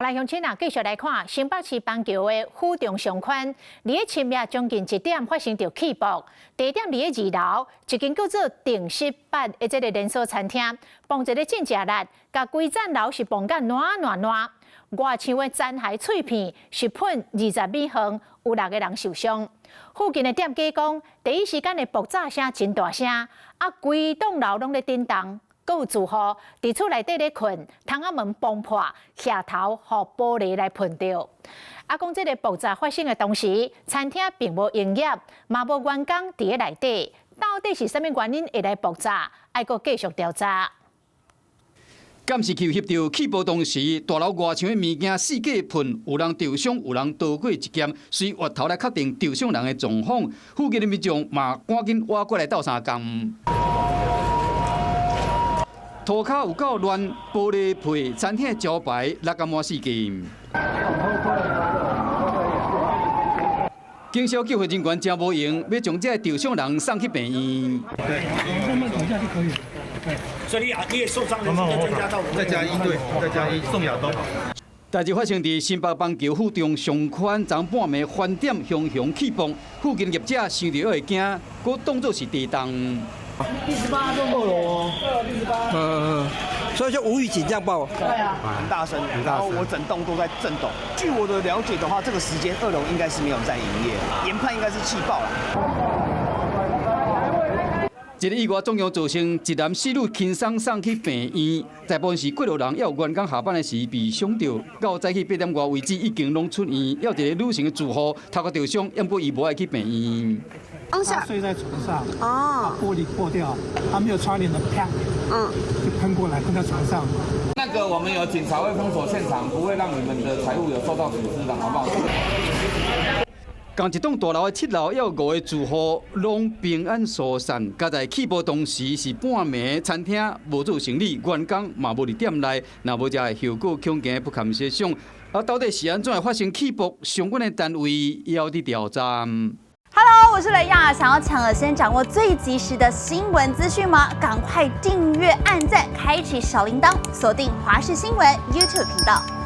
來鄉親啊，繼續來看新北市板橋的府中商圈，佇咧深夜將近1點發生著氣爆，地點佇咧二樓，一間叫做定食八的這个連鎖餐廳，爆一个真正力，共規層樓是爆甲爛爛爛，外牆的殘骸碎片是噴20米遠，有六个人受傷。附近的店家講，第一時間的爆炸聲真大聲，啊，規棟樓攏咧震動。閣有住戶佇厝內底咧睏，窗仔門崩破，額頭予玻璃來噴著。啊，講這个爆炸發生的當時，餐廳並無營業，嘛無員工佇咧內底，到底是啥物原因會來爆炸？愛閣繼續調查。監視器翕著氣爆當時，大樓外牆的物件四界噴，有人受傷，有人逃過一劫，隨越頭來確定受傷人的狀況。附近的民眾嘛趕緊倚過來鬥相共。塗跤有夠亂，玻璃碎，餐廳招牌落甲滿四界。警消救護人員真無閒，欲將這个受傷人送去病院。對，慢慢等一下就可以。對，所以你也受傷人數增加到再加一對，再加一宋亞東。代誌發生佇新北板橋府中商圈，昨半暝飯店熊熊氣爆，附近業者想著會驚，閣當作是地動。 68棟二樓哦，68。嗯，所以就無預警這樣爆。對啊，很大聲，然後我整棟都在震動。據我的了解的話，這個時間二樓應該是沒有在營業，研判應該是氣爆了。這个意外總共造成一男四女輕傷送去病院，大部分是過路人，也有員工下班的時被傷著。到早起8點外為止已經攏出院，還有一个女性的住戶頭殼受傷，毋過伊無愛去病院。當下睡在床上，哦，玻璃破掉，他沒有窗簾的，啪，就噴過來，噴到床上。那個我們有警察會封鎖現場，不會讓你們的財物有受到損失的，好不好？仝一棟大樓的七樓有五个住戶攏平安疏散。佳哉氣爆當時是半暝，餐廳無做生意，員工嘛無佇店內，若無這個後果恐驚不堪設想。啊，到底是按怎會發生氣爆？相關的單位也佇調查。 Hello，我是雷亞，想要搶先掌握最及時的新聞資訊嗎？趕快訂閱、按讚、開啟小鈴鐺，鎖定華視新聞 YouTube 頻道。